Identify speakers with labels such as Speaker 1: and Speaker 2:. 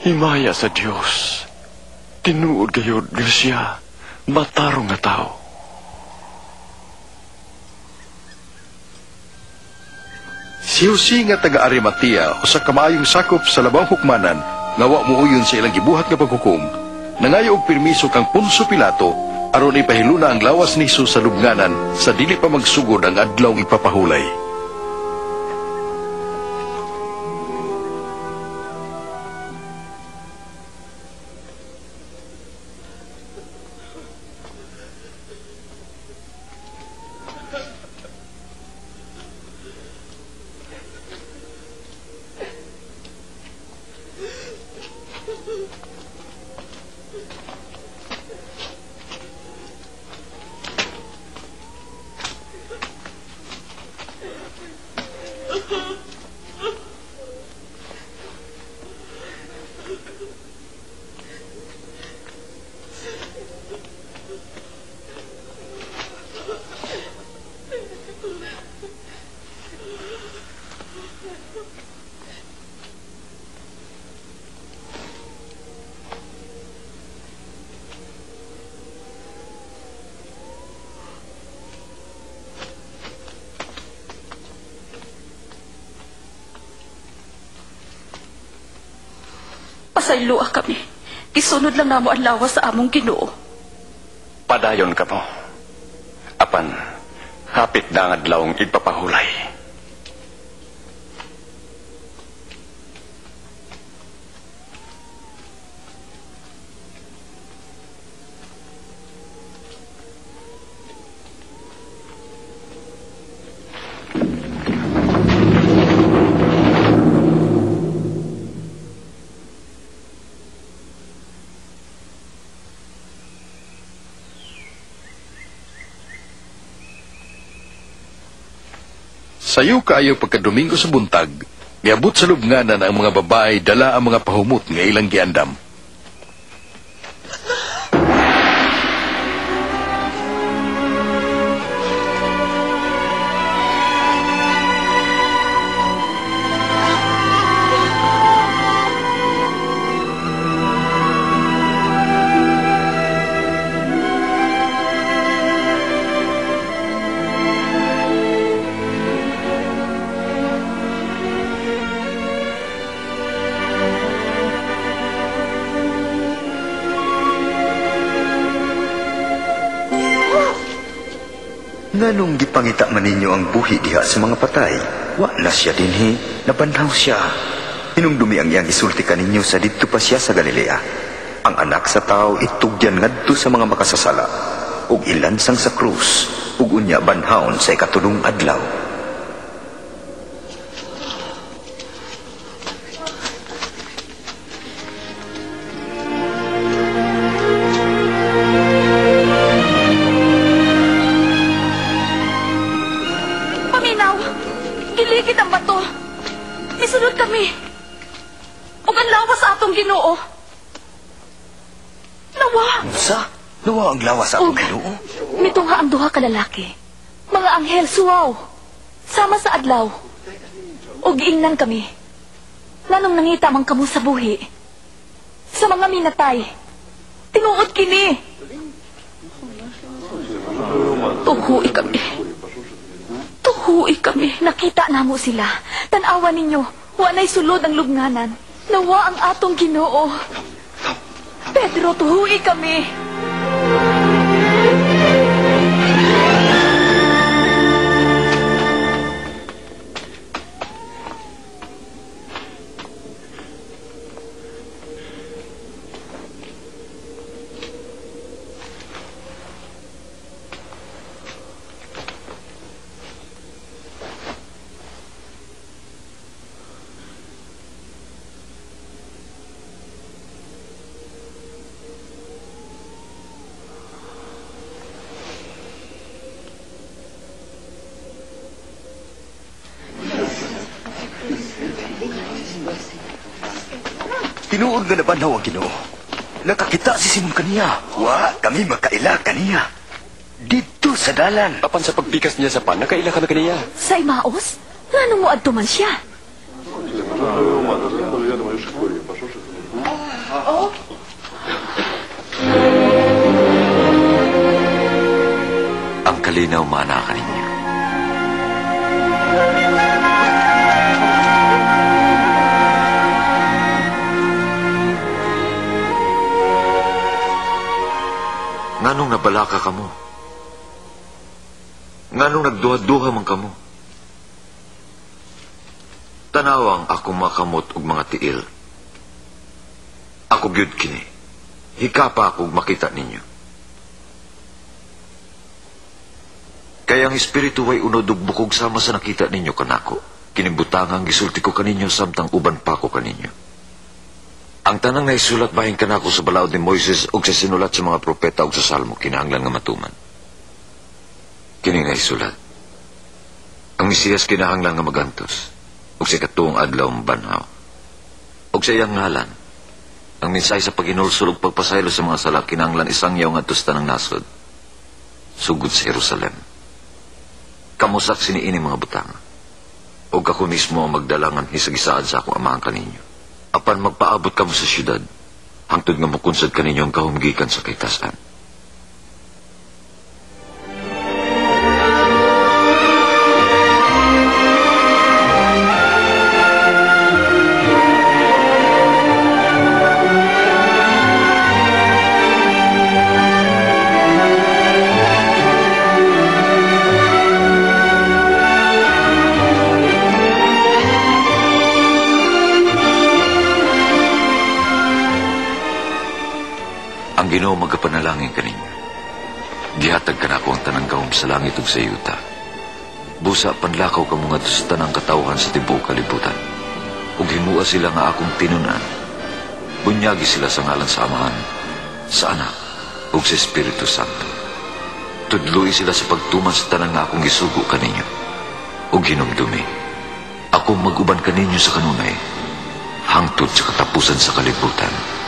Speaker 1: Himaya sa Dios. Tinuod gayud nga siya matarong nga tao.
Speaker 2: Si Jose nga taga Arimatea, usa ka maayong sakop sa labawng hukmanan, nga wa muuyon sa ilang gibuhat nga paghukom, nangayo og permiso kang Poncio Pilato aron ipahiluna ang lawas ni Jesus sa lubnganan sa dili pa magsugod ang adlawng ipapahulay.
Speaker 3: Pasayloa kami. Gisunod lang namo ang lawas sa among Ginoo.
Speaker 1: Padayon ka mo. Apan, hapit na ang adlawng ipapahulay.
Speaker 2: Sayo kaayo pagka-Domingo sa buntag, miabot sa lubnganan ang mga babae dala ang mga pahumot nga ilang giandam.
Speaker 4: Nganong gipangita man ninyo ang buhi diha sa mga patay? Wa na siya dinhi, nabanhaw siya. Hinumdumi ang iyang isulti kaninyo sa didto pa siya sa Galilea. Ang anak sa tao itugyan ngadto sa mga makasasala, ug ilansang sa krus, ug unya banhawon sa ikatulong adlaw.
Speaker 3: Paminaw! Giligid ang bato! Misunod kami! Ug ang lawas sa atong Ginoo! Nawa!
Speaker 4: Unsa? Nawa ang lawas sa atong
Speaker 3: Ug
Speaker 4: Ginoo?
Speaker 3: Mitungha ang duha ka lalaki. Mga anghel, suwaw! Sama sa adlaw. Ug giingnan kami. Nganong nangita man kamo sa buhi? Sa mga minatay. Tinuod kini! Tuhui kami. Tuhui kami. Nakita namo sila. Tan-awa ninyo. Wa na'y sulod ang lubnganan. Nawa ang atong Ginoo. Pedro, tuhui kami.
Speaker 4: Tinuod nga nabanhaw ang Ginoo. Nakakita si Simon kaniya. Wa kami makaila kaniya. Didto sa dalan.
Speaker 1: Apan sa pagpikas niya sa pan, nakaila kami kaniya.
Speaker 3: Sa Emmaus? Ngano mo adto man siya?
Speaker 1: kalinaw maana kaninyo. Nganong nabalaka kamo? Nganong nagduha-duha man kamo? Tanawang ako makamot og mga tiil. Ako gyud kini. Hikapa ako makita ninyo. Kaya ang espiritu way unod ug bukog sama sa nakita ninyo kanako. Kining butangang gisulti ko kaninyo samtang uban pa ko kaninyo. Ang tanang naisulat bahin kanako sa balaod ni Moises ug sa sinulat sa mga propeta ug sa Salmo kinahanglan nga matuman. Kining naisulat. Ang Mesiyas kinahanglan nga magantos ug sa ikatuong adlaw mabanhaw. Ug sa iyang ngalan, ang mensahe sa paghinulsol ug pagpasaylo sa mga sala kinahanglan isangyaw ngadto sa tanang nasod, sugod sa Jerusalem. Kamo saksi niini mga butang, ug ako mismo ang magdala nganhi sa gisaad sa akong amahan kaninyo. Apan magpaabot kamo sa syudad, hangtod nga mokunsad kaninyo ang gahom gikan sa kaytasan. Ang Ginoo magapanalangin kaninyo. Gihatag kanako ang tanang gahom sa langit ug sa yuta. Busa panlakaw kamo ngadto sa tanang katawhan sa tibuok kalibutan. Ug himua sila nga akong tinun-an. Bunyagi sila sa ngalan sa Amahan, sa Anak, ug sa Espiritu Santo. Tudloi sila sa pagtuman sa tanan nga akong gisugo kaninyo. Ug hinumdumi, ako mag-uban kaninyo sa kanunay, hangtod sa katapusan sa kalibutan.